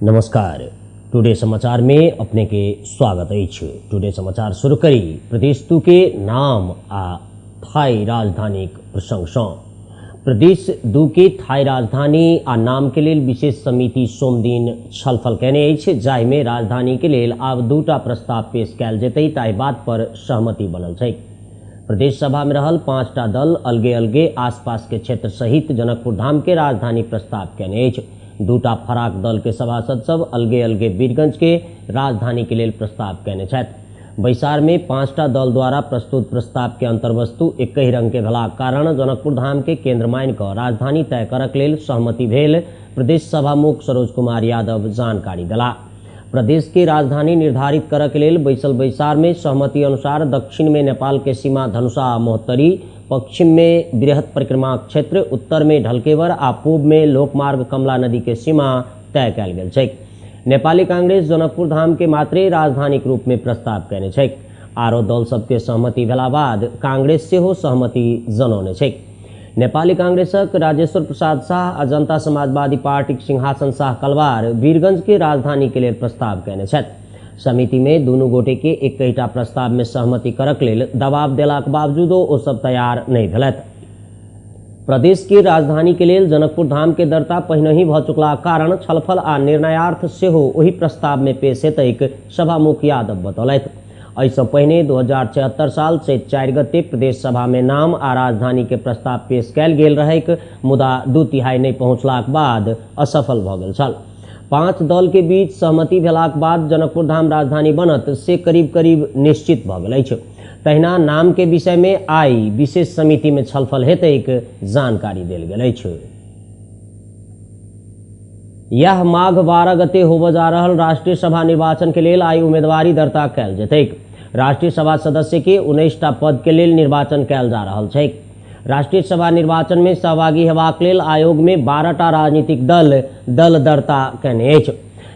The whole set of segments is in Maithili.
नमस्कार, टुडे समाचार में अपने के स्वागत अछि। टुडे समाचार शुरू करी प्रदेश 2 के नाम आ थाई राजधानीक प्रसंग सँ। प्रदेश 2 के थाई राजधानी आ नाम के लेल विशेष समिति सोमदिन छलफल केने अछि, जाहि में राजधानी के लेल आब दूटा प्रस्ताव पेश कयल जेतै ताहि बात पर सहमति बनल छै। प्रदेश सभा में रहल 5टा दल अलगे अलगे आसपास के क्षेत्र सहित जनकपुर धाम के राजधानी प्रस्ताव केने अछि। दूटा फराक दल के सभासद सब अलगे अलगे वीरगंज के राजधानी के लेल प्रस्ताव केने छथि। बैसार में 5टा दल द्वारा प्रस्तुत प्रस्ताव के अंतर्वस्तु एक ही रंग के भेलाक कारण जनकपुर धाम के केंद्र मान कऽ राजधानी तय करक लेल सहमति भेल प्रदेश सभामुख सरोज कुमार यादव जानकारी देला। प्रदेश के राजधानी निर्धारित करक लेल बैसल बैसार में सहमति अनुसार दक्षिण में नेपाल के सीमा धनुषा महोत्तरी, पश्चिम में बृहत परिक्रमा क्षेत्र, उत्तर में ढलकेवर आ पूब में लोकमार्ग कमला नदी के सीमा तय कयल गेल छै। नेपाली कांग्रेस जनकपुर धाम के मात्रे राजधानीक रूप में प्रस्ताव केने छै। आरो दल सबके सहमति भेला बाद कांग्रेस सेहो सहमति जनौने छै। नेपाली कांग्रेसक राजेश्वर प्रसाद शाह आ जनता समाजवादी पार्टीक सिंहासन शाह कलवार वीरगंज के राजधानी के लेल प्रस्ताव केने छथि। समिति में दुनू गोटे के एकटा प्रस्ताव में सहमति करक लेल दबाव देलाक बावजूदो ओ सब तैयार नहीं भेलथि। प्रदेश के राजधानी के लेल जनकपुर धाम के दर्ता पहिने ही भऽ चुकला कारण छलफल आ निर्णयार्थ सेहो ओहि प्रस्ताव में पेश हेतैक सभामुख यादव बतौलथि। एहिसँ पहिने 2076 साल चैत 4 गते प्रदेश सभा में नाम आ राजधानी के प्रस्ताव पेश कयल गेल रहैक, मुदा 2/3 नहि पहुँचलाक बाद असफल भऽ गेल छल। 5 दल के बीच सहमति भेलाक बाद जनकपुर धाम राजधानी बनत से करीब करीब निश्चित भऽ गेल अछि। तहिना नाम के विषय में आई विशेष समिति में छलफल हेतैक जानकारी देल गेल अछि। यह माघ 12 गते होबय जा रहल राष्ट्रीय सभा निर्वाचन के लेल आई उम्मीदवारी दर्ता कयल जेतैक। राष्ट्रीय सभा सदस्य के 19टा पद के लेल निर्वाचन कयल जा रहल छै। राष्ट्रीय सभा निर्वाचन में सहभागी हेबाक लेल आयोग में 12टा राजनीतिक दल दर्ता केने अछि।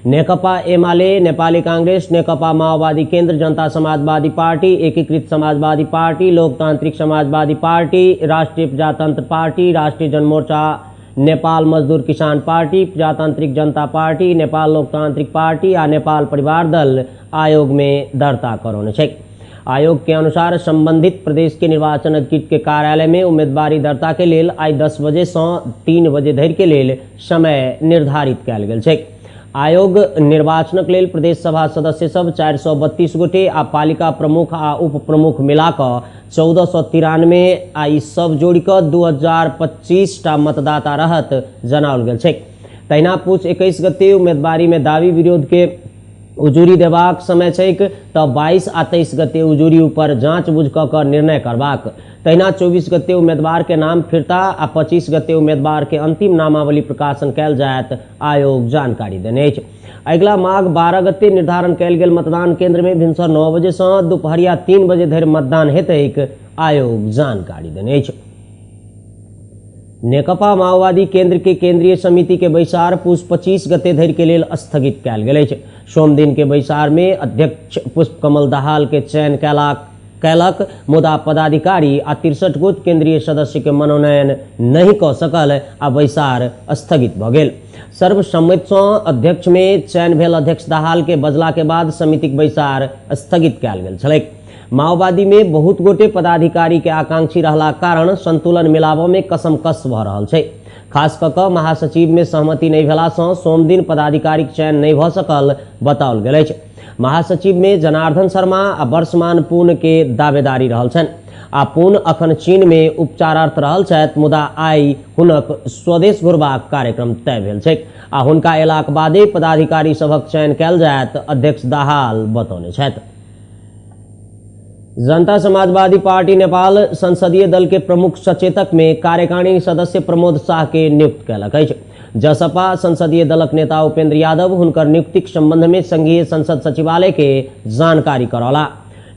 नेकपा एमाले, नेपाली कांग्रेस, नेकपा माओवादी केंद्र, जनता समाजवादी पार्टी, एकीकृत समाजवादी पार्टी, लोकतांत्रिक समाजवादी पार्टी, राष्ट्रीय प्रजातंत्र पार्टी, राष्ट्रीय जनमोर्चा, नेपाल मजदूर किसान पार्टी, प्रजातांत्रिक जनता पार्टी, नेपाल लोकतांत्रिक पार्टी आ नेपाल परिवार दल आयोग में दर्ता करौने छै। आयोग के अनुसार संबंधित प्रदेश के निर्वाचन अधिकृत के कार्यालय में उम्मीदवारी दर्ता के लेल आई 10 बजे से 3 बजे धरि के लेल समय निर्धारित कयल गेल छै। आयोग निर्वाचनक लेल प्रदेश सभा सदस्य सब 432 गोटे आ पालिका प्रमुख आ उप प्रमुख मिलाकऽ 1493 आ ई सब जोड़ि कऽ 2025टा मतदाता रहत जनाओल गेल छै। तहिना पुस 21 गते उम्मीदवारी में दावी विरोध के उजूरी देबाक समय छैक तऽ 22 आ 23 गते उजूरी ऊपर जांच बुझ कऽ कऽ निर्णय करबाक। तहिना 24 गते उम्मीदवार के नाम फिरता आ 25 गते उम्मीदवार के अंतिम नामावली प्रकाशन कयल जायत आयोग जानकारी देने अछि। अगिला माघ 12 गते निर्धारण कयल गेल मतदान केंद्र में भिनसर 9 बजे सँ दुपहरिया 3 बजे धरि मतदान हेतैक आयोग जानकारी देने अछि। नेकपा माओवादी केंद्र के केंद्रीय समिति के बैसार पुस 25 गते धरि के लेल स्थगित कयल गेल अछि। सोमदिन के बैसार में अध्यक्ष पुष्पकमल दाहाल के चयन कयलक, मुदा पदाधिकारी आ 63 गोट केंद्रीय सदस्य के मनोनयन नहि कऽ सकल आ बैसार स्थगित भऽ गेल। सर्वसम्मति सँ अध्यक्ष में चयन भेल अध्यक्ष दाहाल के बजला के बाद समितिक बैसार स्थगित कयल गेल छलैक। माओवादी में बहुत गोटे पदाधिकारी के आकांक्षी रहला कारण संतुलन मिलाबऽ में कसमकस भऽ रहल छै। खास कऽ कऽ महासचिव में सहमति नहि भेला सँ सोमदिन पदाधिकारीक चयन नहि भऽ सकल बताओल गेल अछि। महासचिव में जनार्दन शर्मा आ वर्षमान पुन के दावेदारी रहल छनि आ पुन अखन चीन में उपचारार्थ रहल छथि, मुदा आई हुनक स्वदेश घुरबाक कार्यक्रम तय भेल छै आ हुनका अयलाक बादे पदाधिकारी सभक चयन कयल जायत अध्यक्ष दाहाल बतौने छथि। जनता समाजवादी पार्टी नेपाल संसदीय दल के प्रमुख सचेतक में कार्यकारिणी सदस्य प्रमोद शाह के नियुक्त कयलक अछि। जसपा संसदीय दलक नेता उपेंद्र यादव हुनकर नियुक्तिक संबंध में संघीय संसद सचिवालय के जानकारी करौला।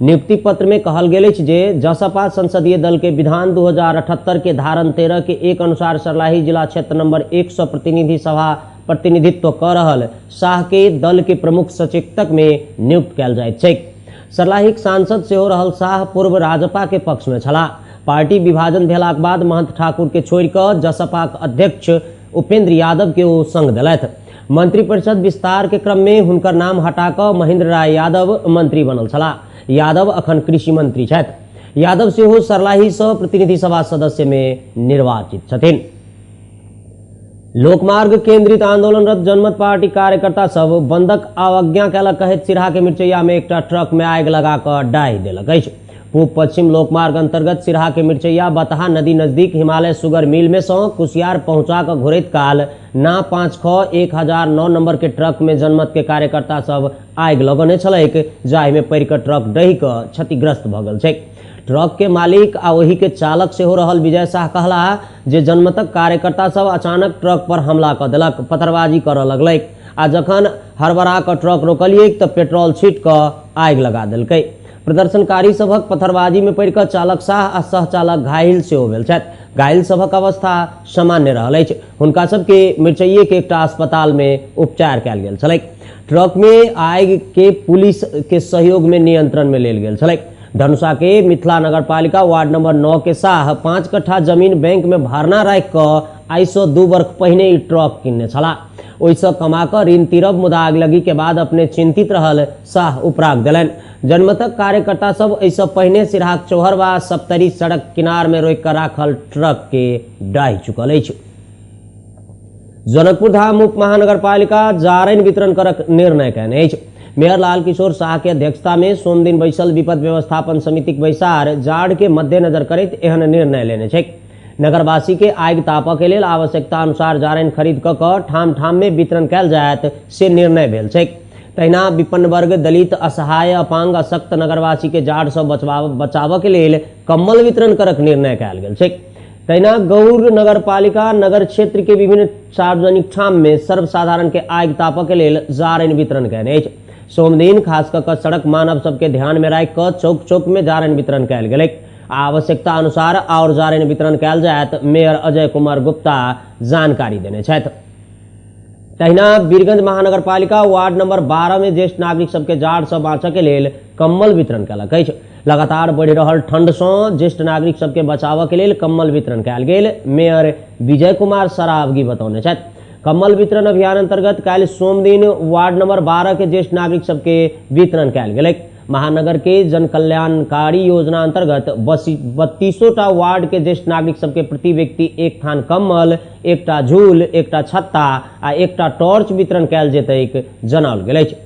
नियुक्ति पत्र में कहल गेल अछि जे जसपा संसदीय दल के विधान 2078 के धारण 13 के 1 अनुसार सर्लाही जिला क्षेत्र नंबर 100 प्रतिनिधि सभा प्रतिनिधित्व कऽ रहल शाह के दल के प्रमुख सचेतक में नियुक्त कयल जाइत छै। सर्लाहीक सांसद सेहो रहल शाह पूर्व राजपा के पक्ष में छलाह। पार्टी विभाजन भेलाक बाद महंत ठाकुर के छोड़ि कऽ जसपाक अध्यक्ष उपेंद्र यादव के ओ संग देलथि। मंत्रिपरिषद विस्तार के क्रम में हुनकर नाम हटा कऽ महेंद्र राय यादव मंत्री बनल छलाह। यादव अखन कृषि मंत्री छथि। यादव सेहो सरलाही सँ प्रतिनिधि सभा सदस्य में निर्वाचित छथिन। लोकमार्ग केंद्रित आंदोलनरत जनमत पार्टी कार्यकर्ता सब बंदक अवज्ञा कयलक कहैत सिरहा के मिरचैया में एकटा ट्रक में आगि लगा कऽ डाहि देलक अछि। पूब पश्चिम लोकमार्ग अंतर्गत सिरहा के मिरचैया बतहा नदी नजदीक हिमालय शुगर मिल में सँ कुसियार पहुंचा कऽ घुरैत काल ना 5 ख 1009 नंबर के ट्रक में जनमत के कार्यकर्ता सब आगि लगौने छलैक, जाहि में पड़ि कऽ ट्रक डहि कऽ क्षतिग्रस्त भऽ गेल छैक। ट्रक के मालिक आ ओही के चालक सेहो रहल विजय शाह कहला जे जनमतक कार्यकर्ता सब अचानक ट्रक पर हमला कऽ देलक, पथरबाजी करऽ लगलैक आ जखन हड़बड़ा कऽ ट्रक रोकलियैक तऽ पेट्रोल छीट कऽ आगि लगा देलकै। प्रदर्शनकारी सभक पथरबाजी में पड़ि कऽ चालक शाह आ सहचालक घायल सेहो भेल छथि। घायल सभक अवस्था सामान्य रहल अछि। हुनका सबके मिरचैये के एकटा अस्पताल में उपचार कयल गेल छलैक। ट्रक में आगि के पुलिस के सहयोग में नियंत्रण में लेल गेल छलैक। धनुषा के मिथिला नगरपालिका वार्ड नंबर 9 के शाह 5 कट्ठा जमीन बैंक में भरना राखि कऽ आइ सँ 2 वर्ष पहिने ई ट्रक किनने छलाह। ओहिसँ कमा कऽ ऋण तीरब, मुदा आगलगी के बाद अपने चिंतित रहल शाह उपराग देलनि। जनमतक कार्यकर्ता सब एहिसँ पहिने सिरहाक चौहरवा सप्तरी सड़क किनार में रोकि कऽ राखल ट्रक के डाहि चुकल अछि। जनकपुर धाम उप महानगरपालिका जारनि वितरण करक निर्णय कयने अछि। मेयर लाल किशोर शाह के अध्यक्षता में सोमदिन बैसल विपद व्यवस्थापन समितिक बैसार जाड़ के मद्देनजर करैत एहन निर्णय लेने छै। नगरवासी के आगि तापऽ के लेल आवश्यकता अनुसार जारनि खरीद कऽ कऽ ठाम ठाम में वितरण कयल जायत से निर्णय भेल छै। तहिना विपन्न वर्ग, दलित, असहाय, अपांग, अशक्त नगरवासी के जाड़ सँ बचाबऽ के लेल कम्बल वितरण करक निर्णय कयल गेल छै। तहिना गौर नगरपालिका नगर क्षेत्र के विभिन्न सार्वजनिक ठाम में सर्वसाधारण के आगि तापऽ के लेल जारनि वितरण कयने अछि। सोमदिन खास कऽ कऽ सड़क मानव सबके ध्यान में राखि कऽ चौक चौक में जारनि वितरण कयल गेलैक। आवश्यकता अनुसार आओर जारनि वितरण कयल जायत, मेयर अजय कुमार गुप्ता जानकारी देने छथि। तहिना वीरगंज महानगरपालिका वार्ड नंबर 12 में ज्येष्ठ नागरिक सबके जाड़ सँ बाँचऽ के लेल कम्बल वितरण कयलक अछि। लगातार बढ़ि रहल ठंड सँ ज्येष्ठ नागरिक सबके बचाबऽ के लेल कम्बल वितरण कयल गेल मेयर विजय कुमार सरावगी बतौने छथि। कम्बल वितरण अभियान अंतर्गत काल्हि सोमदिन वार्ड नंबर 12 के ज्येष्ठ नागरिक सबके वितरण कयल गेलैक। महानगर के जनकल्याणकारी योजना अंतर्गत 32टा वार्ड के ज्येष्ठ नागरिक सबके प्रति व्यक्ति 1 थान कम्बल, 1टा झूल, 1टा छत्ता आ 1टा टॉर्च वितरण कयल जेतैक जनाओल गेल अछि।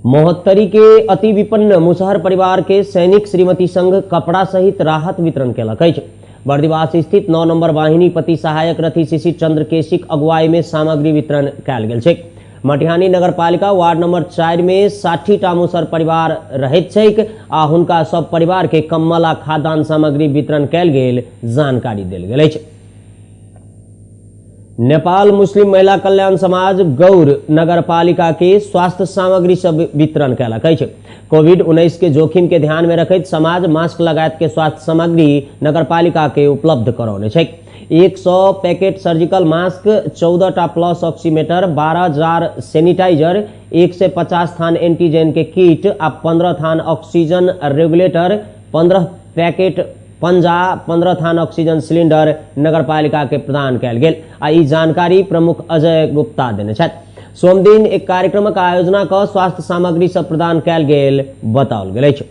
महोत्तरी के अति विपन्न मुसहर परिवार के सैनिक श्रीमती संघ कपड़ा सहित राहत वितरण कयलक अछि। बर्दिवास स्थित 9 नंबर वाहिनी पति सहायक रथी शिशिर चंद्र केशिक अगुवाई में सामग्री वितरण कयल गेल छै। मटिहानी नगरपालिका वार्ड नंबर 4 में 60टा मुसहर परिवार रहैत छैक आ हुनका सब परिवार के कम्बल आ खाद्यान्न सामग्री वितरण कयल गेल जानकारी देल गेल अछि। नेपाल मुस्लिम महिला कल्याण समाज गौर नगरपालिका के स्वास्थ्य सामग्री सब वितरण कयलक अछि। कोविड-19 के जोखिम के ध्यान में रखैत समाज मास्क लगायत के स्वास्थ्य सामग्री नगरपालिका के उपलब्ध करौने छै। 100 पैकेट सर्जिकल मास्क, 14टा प्लस ऑक्सीमीटर, 12 जार सैनिटाइजर, 150 थान एंटीजन के किट आ 15 थान ऑक्सीजन रेगुलेटर, 15 पैकेट पंजा, 15 थान ऑक्सीजन सिलिंडर नगरपालिका के प्रदान कयल गेल आ ई जानकारी प्रमुख अजय गुप्ता देने छथि। सोमदिन एक कार्यक्रमक आयोजना कऽ स्वास्थ्य सामग्री सब प्रदान कयल गेल बताओल गेल अछि।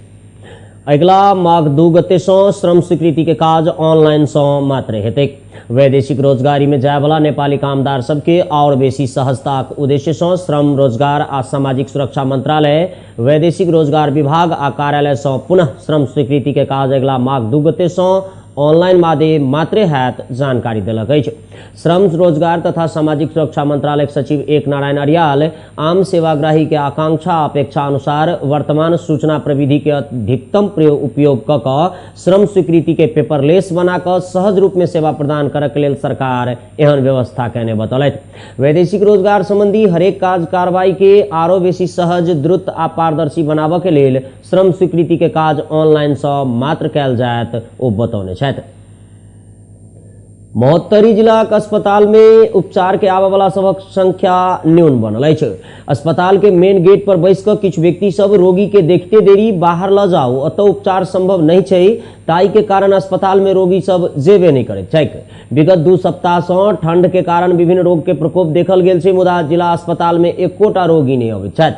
अगिला माघ 2 गते सँ श्रम स्वीकृति के काज ऑनलाइन सँ मात्र हेतैक। वैदेशिक रोजगारी में जायवला नेपाली कामदार सबके और बेसी सहजताक उद्देश्य सँ श्रम रोजगार आ सामाजिक सुरक्षा मंत्रालय वैदेशिक रोजगार विभाग आ कार्यालय सँ पुनः श्रम स्वीकृति के काज अगिला माघ 2 गते सँ ऑनलाइन मादे मात्रे हैत जानकारी देलक अछि। श्रम रोजगार तथा सामाजिक सुरक्षा मंत्रालय सचिव एक नारायण अरियाल आम सेवाग्राही के आकांक्षा अपेक्षा अनुसार वर्तमान सूचना प्रविधि के अधिकतम उपयोग क कऽ श्रम स्वीकृति के पेपरलेस बना कऽ सहज रूप में सेवा प्रदान करऽ के लेल सरकार एहन व्यवस्था कयने बतौलथि। वैदेशिक रोजगार संबंधी हरेक काज कार्रवाई के आरो बेसी सहज, द्रुत आ पारदर्शी बनाबऽ के लेल श्रम स्वीकृति के काज ऑनलाइन सँ मात्र कयल जायत ओ बतौने छथि। महोत्तरी जिलाक अस्पताल में उपचार के आबय वाला सभक संख्या न्यून बनल अछि। अस्पताल के मेन गेट पर बैस कऽ किछु व्यक्ति सब रोगी के देखते देरी बाहर लऽ जाउ, ओतऽ उपचार संभव नहीं छै, ताहि के कारण अस्पताल में रोगी सब जेबे नहीं करैत छैक। विगत 2 सप्ताह सँ ठंड के कारण विभिन्न रोग के प्रकोप देखल गेल छै, मुदा जिला अस्पताल में एकोटा रोगी नहीं अबैत छथि।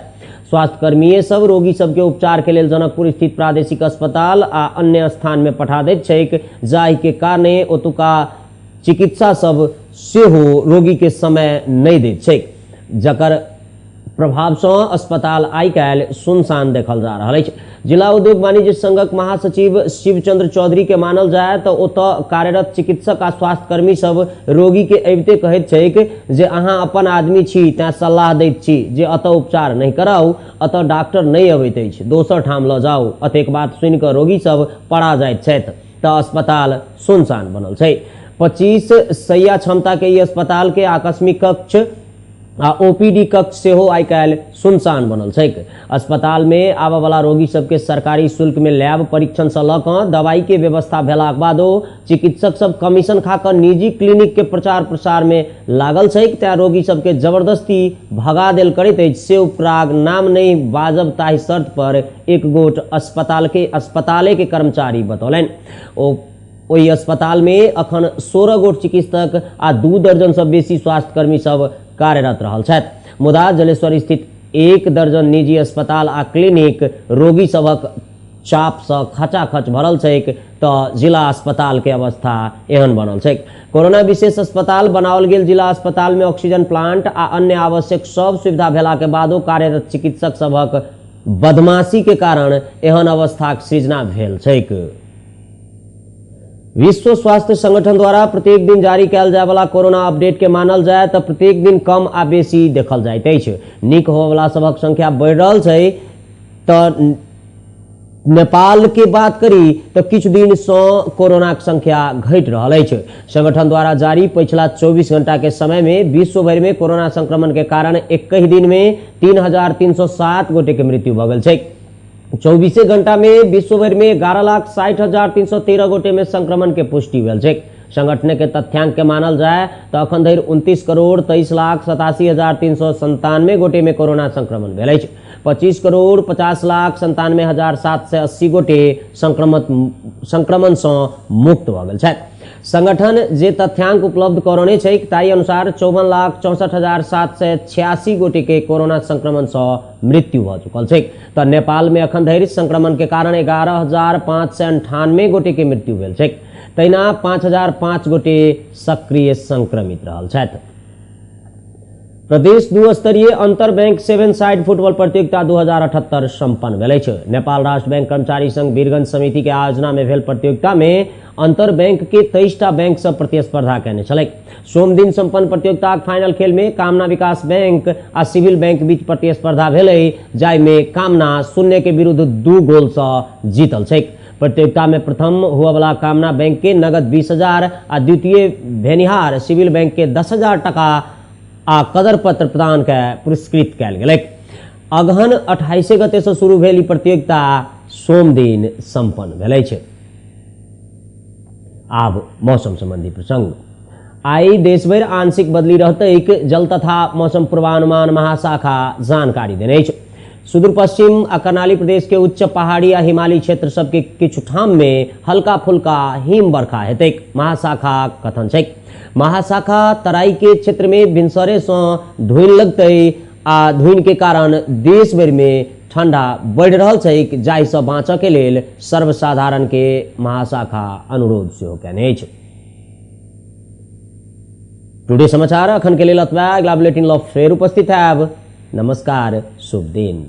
स्वास्थ्यकर्मीये सब रोगी सबके उपचार के लेल जनकपुर स्थित प्रादेशिक अस्पताल आ अन्य स्थान में पठा दैत छैक, जाहि के कारणे ओतुका चिकित्सा सब सेहो रोगी के समय नहीं दैत छैक, जकर प्रभाव सँ अस्पताल आइ काल्हि सुनसान देखल जा रहल अछि। जिला उद्योग वाणिज्य संघक महासचिव शिवचंद्र चौधरी के मानल जाय तऽ ओतऽ कार्यरत चिकित्सक आ स्वास्थ्यकर्मी सब रोगी के अबिते कहैत छैक जे अहाँ अपन आदमी छी तैं सलाह दैत छी जे एतऽ उपचार नहीं कराउ, एतऽ डॉक्टर नहीं अबैत अछि, दोसर ठाम लऽ जाउ। अतेक बात सुनि कऽ रोगी सब पड़ा जाइत छथि तऽ अस्पताल सुनसान बनल छै। 25 सैया क्षमता के ई अस्पताल के आकस्मिक कक्ष आ ओपीडी कक्ष सेहो आइ काल्हि सुनसान बनल छैक। अस्पताल में आबय वाला रोगी सबके सरकारी शुल्क में लैब परीक्षण से लऽ कऽ दवाई के व्यवस्था भेलाक बादो चिकित्सक सब कमीशन खा कऽ निजी क्लिनिक के प्रचार प्रसार में लागल छैक, तैं रोगी सबके जबरदस्ती भगा देल करैत अछि। से उपराग नाम नहीं बाजब ताहि शर्त पर एक गोट अस्पताले के कर्मचारी बतौलनि। ओहि अस्पताल में अखन 16 गोट चिकित्सक आ 2 दर्जन से बेसी स्वास्थ्यकर्मी सब कार्यरत रहल छथि, मुदा जलेश्वर स्थित 1 दर्जन निजी अस्पताल आ क्लिनिक रोगी सबक चाप से खचाखच भरल छैक, तऽ जिला अस्पताल के अवस्था एहन बनल छैक। कोरोना विशेष अस्पताल बनाओल गेल जिला अस्पताल में ऑक्सीजन प्लांट आ अन्य आवश्यक सब सुविधा भेला के बादो कार्यरत चिकित्सक सबक बदमाशी के कारण एहन अवस्थाक सृजना भेल छैक। विश्व स्वास्थ्य संगठन द्वारा प्रत्येक दिन जारी कयल जाय वाला कोरोना अपडेट के मानल जाय तऽ प्रत्येक दिन कम आ बेसी देखल जाइत अछि। नीक होबयवला सभक संख्या बढ़ि रहल छै तऽ नेपाल के बात करी तऽ किछु दिन सँ कोरोनाक संख्या घटि रहल अछि। संगठन द्वारा जारी पछिला 24 घंटा के समय में विश्व भरि में कोरोना संक्रमण के कारण 21 दिन में 3,307 गोटे के मृत्यु भऽ गेल छै। 24 घंटा में विश्व भरि में 11,60,313 गोटे में संक्रमण के पुष्टि भेल छै। संगठन के तथ्यांक के मानल जाय तऽ अखन धरि 29,23,87,397 गोटे में कोरोना संक्रमण भेल अछि। 25,50,97,780 गोटे संक्रमण सँ मुक्त भऽ गेल छथि। संगठन जे तथ्यांक उपलब्ध करौने छै ताहि अनुसार 54,64,786 गोटे के कोरोना संक्रमण सँ मृत्यु भऽ चुकल छै। तऽ नेपाल में अखन धरि संक्रमण के कारण 11,598 गोटे के मृत्यु भेल छै। तहिना 5,005 गोटे सक्रिय संक्रमित रहल छथि। प्रदेश 2 स्तरीय अंतर बैंक 7 साइड फुटबॉल प्रतियोगिता 2078 संपन्न भेल अछि। नेपाल राष्ट्र बैंक कर्मचारी संघ वीरगंज समिति के आयोजना में भेल प्रतियोगिता में अंतर बैंक के 23टा बैंक सब प्रतिस्पर्धा केने छलैक। सोमदिन संपन्न प्रतियोगिताक फाइनल खेल में कामना विकास बैंक आ सिविल बैंक बीच प्रतिस्पर्धा भेलै, जाहि में कामना 0 के विरुद्ध 2 गोल सँ जीतल छैक। प्रतियोगिता में प्रथम हुआ कामना बैंक के नगद 20,000 आ द्वितीय भेनिहार सिविल बैंक के 10,000 टका आ कदर पत्र प्रदान के पुरस्कृत कयल गेलैक। अगहन 28 गते से शुरू भेल ई प्रतियोगिता सोमदिन संपन्न भेल अछि। आब मौसम संबंधी प्रसंग। आई देशभरि आंशिक बदली रहतैक, जल तथा मौसम पूर्वानुमान महाशाखा जानकारी देने अछि। सुदूर पश्चिम आ कर्णाली प्रदेश के उच्च पहाड़ी आ हिमालयी क्षेत्र सबके किछु ठाम में हल्का फुल्का हिम बरखा हेतैक, महाशाखा कथन छैक। महाशाखा तराई के क्षेत्र में भिनसरे सँ धुइन लगतै आ धुइन के कारण देश भरि में ठंडा बढ़ि रहल छैक, जाहि सँ बाँचऽ के लेल सर्वसाधारण के महाशाखा अनुरोध सेहो केने अछि। टुडे समाचार अखन के लेल अतबा। अगला बुलेटिन लऽ फेर उपस्थित हैब। नमस्कार, शुभ दिन।